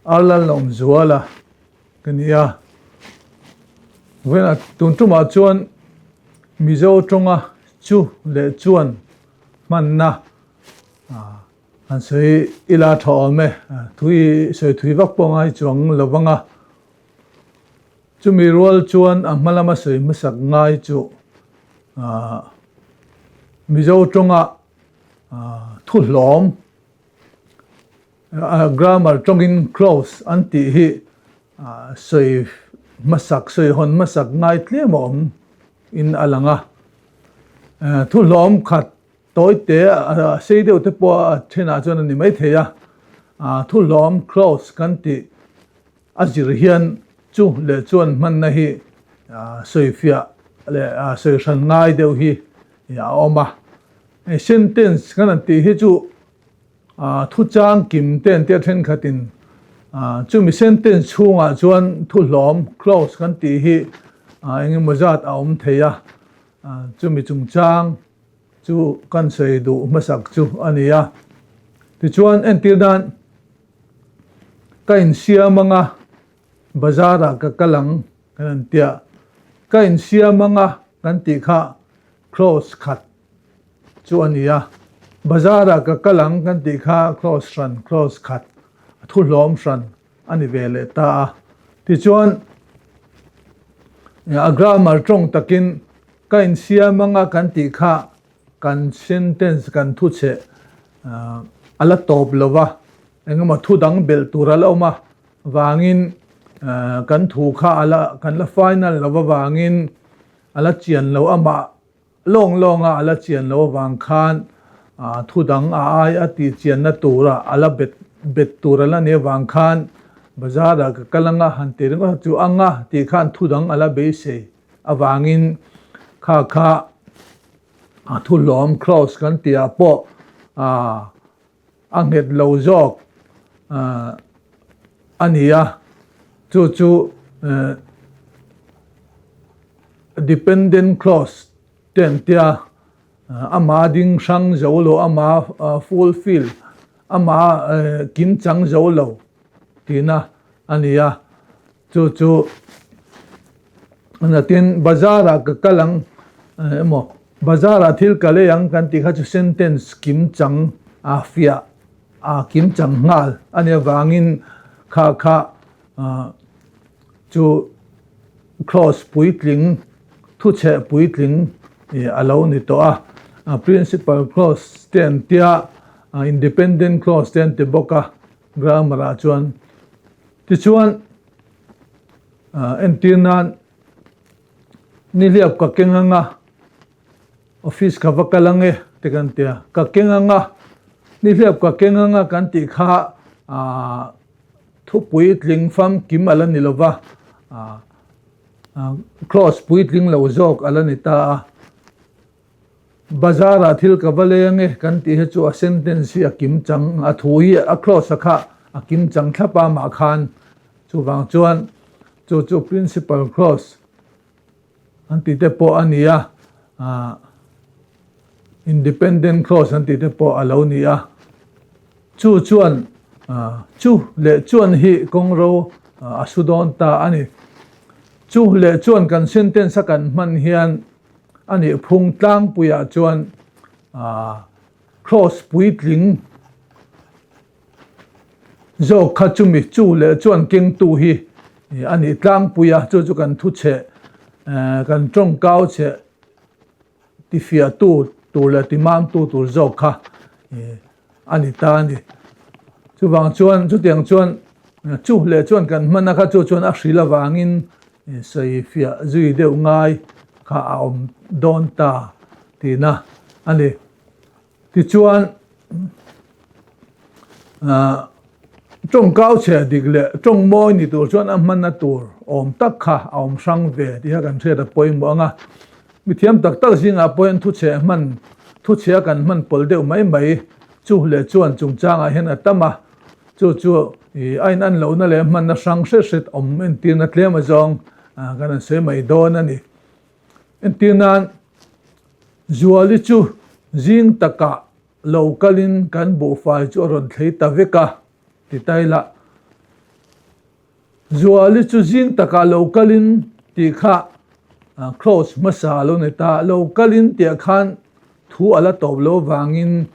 Arlalawmzuala ka ni a, vawiinah tun tumah chuan Mizo tawnga chu leh chuan hmanna han sawi ila tha awm e, thui sawi thui vak pawh ngai chuang lo vang a, chumi rual chuan a hma lama sawi hmasak ngai chu Mizo tawnga thu hlawm Grammar tawngin clause an tih hi sawi hmasak, sawi hawn hmasak ngai tlem a awm in a lang a. Thu hlawm khat tawi te a sei deuh te pawh a thenah chuan a ni mai thei a. Thu hlawm clause kan tih a zir hian chu leh chuan hmanna hi sawi fiah leh sawi hran ngai deuh hi a awm a. Sentence kan han tih hi chu Thuchang kim te an tia thenkhatin chumi sentence chhungah chuan thu hlawm, clause, kan tih hi eng emaw zat a awm thei a, chumi chungchang chu kan sawi duh hmasak chu a ni a. Tichuan entir nan ka insiam anga bazar ah ka kal ang kan han tia, ka insiam anga kan tih kha clause khat chu a ni a, bazar ah ka kal ang kan tih kha clause hran, clause khat, a thu hlawm hran a ni ve leh ta a. Tichuan, a grammar tawng takin ka insiam anga kan tih kha kan sentence, kan thu chhe a la tawp lo va, engemaw thu dang belh tur a la awm a vangin kan thu kha a la, kan la final lo avangin a la chian lo amah Lawng lawnga a la chian loh avang khan thu dang a ai a tih chianna tura a la bet bet tur a la nih avang khan bazar-ah ka kal anga han ti ringawt chu anga tih khan thu dang a la beisei avangin kha kha thu hlawm clause kan tihah pawh a nghet lo zawk a ni a, chu chu dependent clause te an tia, ama ding hrang zo lo, ama fulfill, ama kimchang zo lo tihna a ni a, Chu chu natin bazar ah ka kal ang emaw bazar ah thil ka lei ang kan tih kha chu sentence kim chang a fiah a kim chang nghal a nih avangin kha kha chu clause puitling thuchheh puitling a lo ni tawh a, principal clause te an tia independent clause te an ti bawk a grammar ah chuan. Tichuan, entir nan nihliap ka keng anga office ka va kal ange te kan ti a, ka keng anga nihliap ka keng anga kan tih kha thu puitling famkim a la ni lo va, clause puitling lo zawk a la ni ta a. Bazar ah thil ka va leng e kan tih hi chu a sentence hi a kim chang, a thu hi a clause a kha a kim chang thlap a mah khan chuvang chuan chu chu principal clause an tih te pawh a ni a, ah independent clause an tih te pawh a lo ni a, chu chuan ah chu leh chuan hi kawngro a su dawn ta a ni. Chu leh chuan kan sentence a kan hman hian A nih phung tlangpuiah chuan Kraws puitling zawk kha chumi chu leh chuan kengtu hi a nih tlangpui a, chu chu kan thu chheh, kan tawngkau chheh tifiahtu tur leh timamtu tur zawk kha a ni ta a ni. Chuvang chuan chutiang chuan chu leh chuan kan hman a kha chu chuan a hril avangin sawi fiah zui deuh ngai kha a awm dawn ta tihna a ni. Tichuan tawngkau chhe dik leh tawng mawi ni tur chuan a hmanna tur awm tak kha a awm hrang ve tih kha kan hriat a pawimawh ang a. Mi thiam tak tak zingah pawhin thuchhe hman, thuchhia kan hman pawlh deuh mai mai chu leh chuan chungchangah hian a tam a, chu chu a inan lohna leh hmanna hrang hret hret awm entirna tlem azawng kan han sawi mai dawn a ni. Entir nan Zuali chu zing takah lo kalin kan buhfai chu a rawn thlei ta vek a, ti ta ila. Zuali chu zing takah lo kalin tih kha clause hmasa a lo ni ta. Lo kalin tih ah khan thu a la tawp lo vangin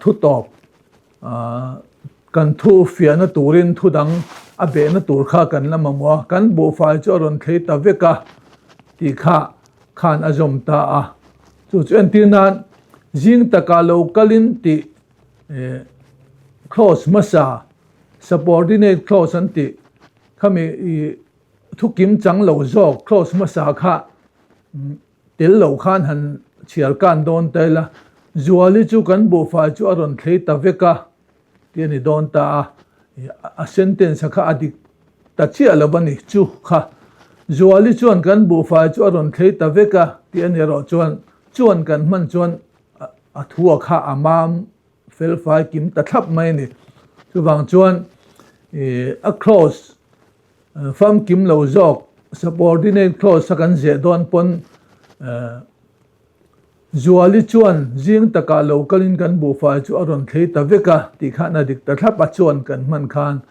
thu tawp kan thu fiahna turin thu dang a behna tur kha kan la mamawh a. Kan buhfai chu a rawn thlei ta vek a tih kha khan a zawm ta a. Chu chu entir nan zing takah lo kalin tih clause hmasa Subordinate clause an tih khami i thu kim chang lo zawk clause hmasa kha tel lo khan han chhiar kan dawn ta ila, Zuali chu kan buhfai chu a rawn thlei ta vek a tih a ni dawn ta a, a sentence kha a dik ta chiah lo a ni chu kha. Zuali chuan kan buhfai chu a rawn thlei ta vek a tih a ni erawh chuan chuan kan hman chuan a thu a kha a mam Felfai kim ta thlap mai a ni. Chuvang chuan a clause famkim lo zawk subordinate clause a kan ziah dawn pawn Zuali chuan zing takah lo kalin kan buhfai chu a rawn thlei ta vek a tih khan a dik ta thlap a chuan kan hman khan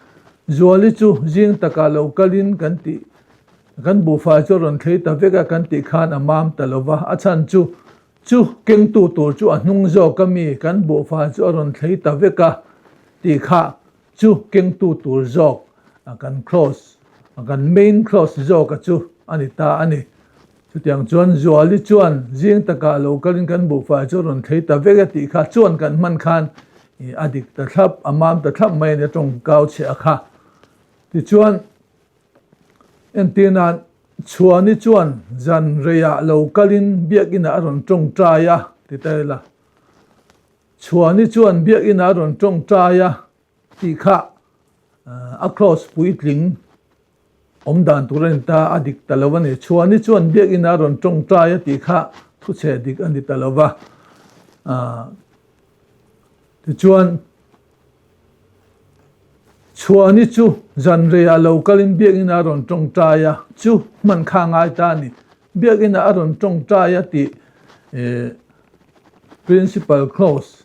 Zuali chu zing takah lo kalin kan tih kan buhfai chu a rawn thlei ta vek a kan tih khan a mam ta lo va a chhan chu Chu kengtu tur chu a hnung zawk a mi kan buhfai chu a rawn thlei ta vek a tih kha chu kengtu tur zawk a kan clause a kan main clause zawk a chu a ni ta a ni. Chutiang chuan Zuali chuan zing takah lo kalin kan buhfai chu a rawn thlei ta vek a tih kha chuan kan hman khan a dik ta thlap a mam ta thlap mai a ni a tawngkau chhe a kha. Tichuan Entir nan, Chhuani chuan zan reiah lo kalin biakinah a rawn tawngtai a, ti ta ila. Chhuani chuan biakinah a rawn tawngtai a tih kha a clause puitling awm dan tur a ni ta, a dik ta lo a ni. Chhuani chuan biakinah a rawn tawngtai a tih kha thuchhe dik a ni ta lo va. Tichuan. Chhuani chu zan reiah lo kalin biakinah a rawn tawngtai a, chu hman kha ngai ta a ni. Biakinah a rawn tawngtai a tih Principal clause,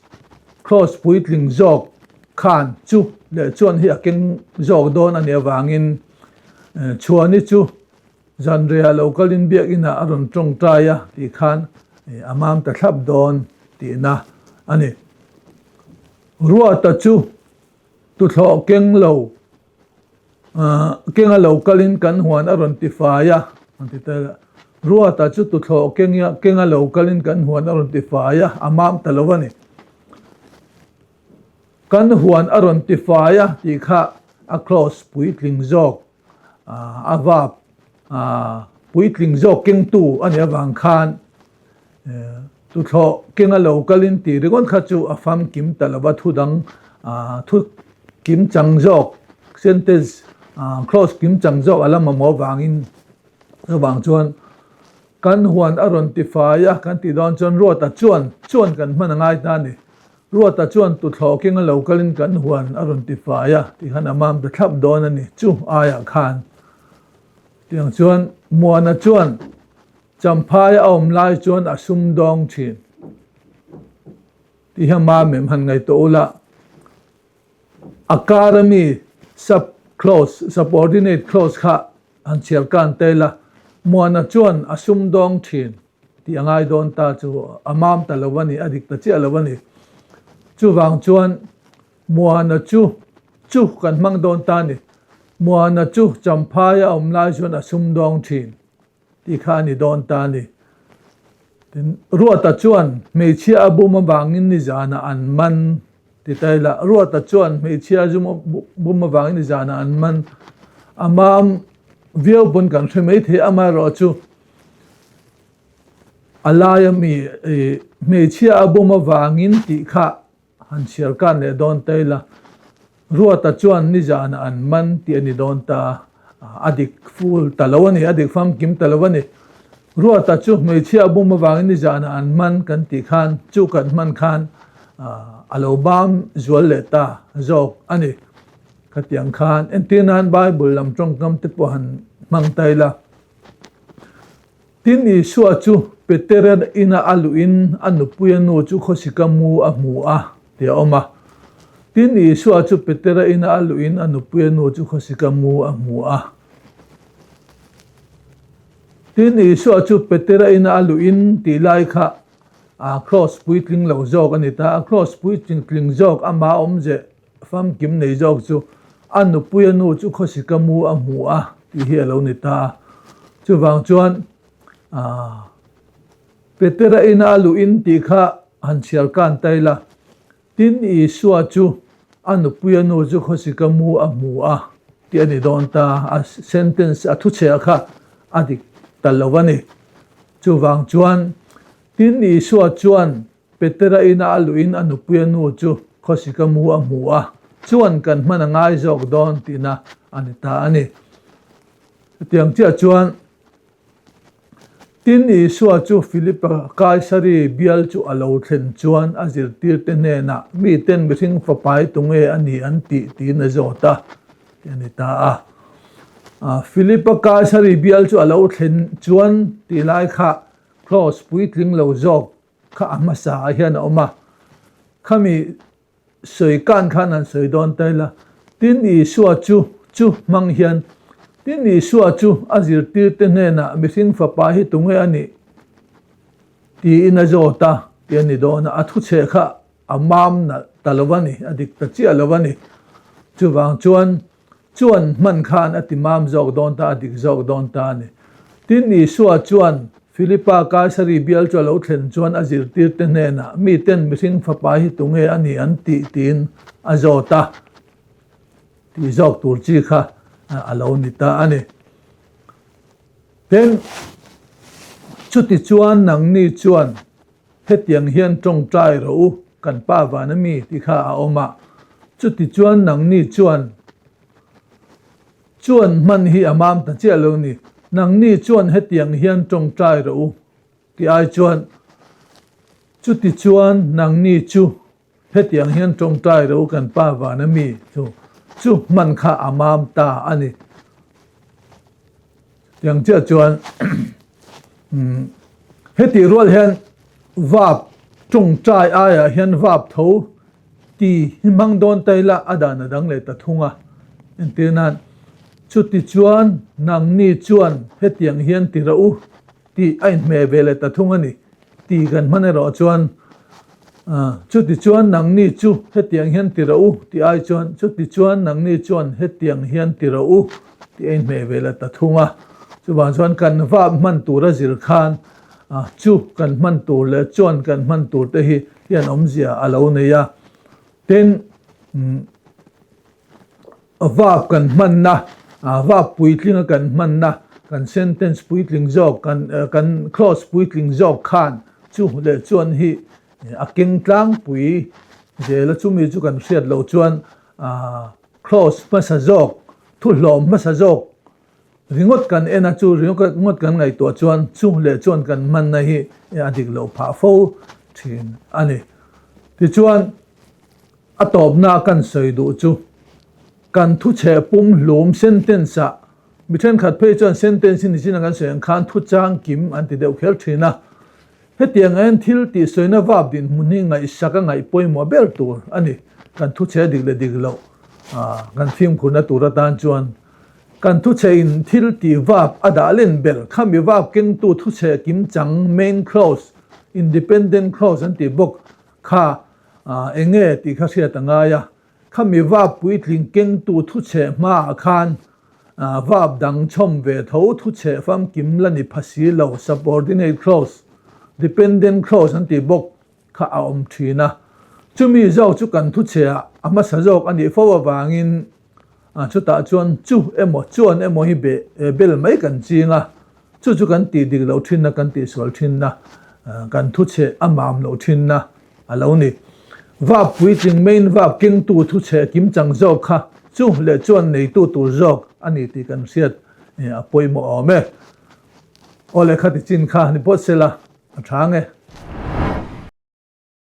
clause puitling zawk khan chu leh chuan hi a keng zawk dawn a nih avangin Chhuani chu zan reiah lo kalin biakinah a rawn tawngtai a tih khan a mam ta thlap dawn tihna a ni. Ruata chu tuthlawh keng lo kenga lo kalin kan huan a rawn ti fai a, an ti ta a. Ruata chu tuthlawh kenga lo kalin kan huan a rawn ti fai a, a mam ta lo a ni. Kan huan a rawn ti fai a tih kha a clause puitling zawk a verb puitling zawk kengtu a nih avang khan Tuthlawh kenga lo kalin tih ringawt kha chu a famkim ta lova thu dang thu kim chang zawk sentence clause kim chang zawk a la mamawh vangin chuvang chuan kan huan a rawn ti fai a kan tih dawn chuan Ruata chuan chuan kan hman a ngai ta a ni. Ruata chuan tuthlawh kenga lo kalin kan huan a rawn ti fai a tih khan a mam ta thlap dawn a ni chu aiah khan tiang chuan Muana chuan Champhai a awm lai chuan a sumdawng thin tih hi ama mem han ngaihtuah ula, a kar ami sub clause, subordinate clause kha han chhiar kan ta ila, Muana chuan a sumdawng thin tih a ngai dawn ta chu a mam ta lo a ni, a dik ta chiah lo a ni. Chuvang chuan Muana chu chu kan hmang dawn ta a ni. Muana chu Champhai a awm lai chuan a sumdawng thin. Tih kha a ni dawn ta a ni. Tin, Ruata chuan hmeichhia a bum avangin nizanah an man ti ta ila, Ruata chuan hmeichhia a bum avangin nizanah an man. A mam viau pawn kan hre mai thei, amaherawh chu a laia mi hmeichhia a bum avangin tih kha Han chhiar kan leh dawn ta ila, Ruata chuan nizanah an man tih a ni dawn ta, a dik full ta lo a ni, a dik famkim ta lo a ni. Ruata chu hmeichhia a bum avangin nizanah an man kan tih khan, chu kan hman khan a lo bam zual leh ta zawk a ni. Khatiang khan entir nan Bible lam tawngkam te pawh han hmang ta ila. Tin, Isua chu Petera ina a luhin a nupuia nu chu khawsika mu a hmu a, tih a awm a. Tin, Isua chu Petera ina a luhin a nupuia nu chu khawsika mu a hmu a. Tin, Isua chu Petera ina a luhin tih lai kha a clause puitling lo zawk a ni ta. A clause puitling zawk ama awmze famkim nei zawk chu a nupuia nu chu khawsika mu a hmu a tih hi a lo ni ta a. Chuvang chuan Petera ina a luhin tih kha han chhiar kan ta ila. Tin, Isua chu a nupuia nu chu khawsika mu a hmu a tih a ni dawn ta. A sentence, a thuchhia kha a dik ta lo a ni. Chuvang chuan, tin, Isua chuan Petera ina a luhin a nupuia nu chu khawsika mu a hmu a, chuan kan hman a ngai zawk dawn tihna a ni ta a ni. Chutiang chiah chuan, Tin, Isua chu Filipa Kaisari bial chu a lo thlen chuan a zirtirte hnenah, Miten mihring fapai tunge a ni an tih? tiin a zawt a, tih a ni ta a. Filipa Kaisari bial chu a lo thlen chuan tih lai kha clause puitling lo zawk kha a hmasa ah hian a awm a, khami Sawi kan khan an sawi dawn ta ila, tin Isua chu chu hmang hian, tin Isua chu a zirtirte hnenah mihring fapa hi tunge a nih tiin a zawt a tih a ni dawn a, a thuchheh kha a mam nalh ta lo a ni, a dik ta chiah lo a ni. Chuvang chuan Chuan hman khan a ti mam zawk dawn ta, a dik zawk dawn ta a ni. Tin, Isua chuan Filipa Kaisari bial chu a lo thlen chuan a zirtirte hnenah, Miten mihring fapa hi tunge a ni an tih? tiin a zawt a, tih zawk tur chi kha a lo ni ta a ni. Tin, chuti chuan nangni chuan Hetiang hian tawngtai rawh u, kan Pa vana mi ti kha a awm a, chutichuan nangni chuan chuan hman hi a mam ta chiah lo ni, nangni chuan hetiang hian tawngtai rawh u ti ai chuan chutichuan nangni chu Hetiang hian tawngtai ro kan Pa vana mi chu chu hman kha a mam ta a ni. Tiang chiah chuan hetih rual hian vap tawngtai aiah hian vap tho ti hi hmang dawn ta ila a dan a dang leh ta thung a. Entir nan chuti chuan nangni chuan hetiang hian ti rawh u tih a inhmeh ve leh ta thung a ni. Ti kan hman erawh chuan, Chuti chuan nangni chu hetiang hian ti rawh u tih ai chuan, Chuti chuan nangni chuan hetiang hian ti rawh u tih a inhmeh ve leh ta thung a. Chuvang chuan kan vap hman tura zir khan chu kan hman tur leh chuan kan hman tur te hi hian awmzia a lo nei a. Tin, Vap kan hmanna, vap puitlinga kan hmanna, kan sentence puitling zawk, kan kan clause puitling zawk khan chu leh chuan hi a keng tlangpui zel a, chumi chu kan hriat loh chuan clause hmasa zawk, thuhlawm hmasa zawk ringawt kan en a, chu ringawt kan ngaihtuah chuan chu leh chuan kan hmanna hi a dik loh phah fo thin a ni. Tichuan. A tawpna kan sawi duh chu kan thuchheh pumhlum sentence ah mi thenkhat phei chuan sentence hi nichin kan sawi ang khan thu chang kim an ti deuh kher thin a. Hetiang en thil tih sawina vap dinhmun hi ngaihsak a ngaih pawimawh ber tur a ni. Kan thuchheh dik leh dik loh kan fimkhurna tur atan chuan kan thuchheh in thil tih vap a dah len ber khami vap kengtu thuchheh kimchang main clause, independent clause an tih bawk kha Eng nge tih kha hriat a ngai a, khami vap puitling kengtu thuchheh hmaah khan vap dang chhawm ve tho thuchheh famkim la ni pha si lo, subordinate clause, dependent clause an tih bawk kha a awm thin a. Chumi zawk chu kan thuchhehah a hmasa zawk a nih fo avangin chutah chuan chu emaw chuan emaw hi bel mai kan ching a, chu chu kan tih dik loh thinna, kan tihsual thinna, kan thuchheh a mam loh thinna a lo ni. Vap puitling main vap kengtu thuchheh kimchang zawk kha chu leh chuan neitu tur zawk a ni tih kan hriat a pawimawh awm e. Aw lehkha ti chin kha ni phawt sela a tha nge.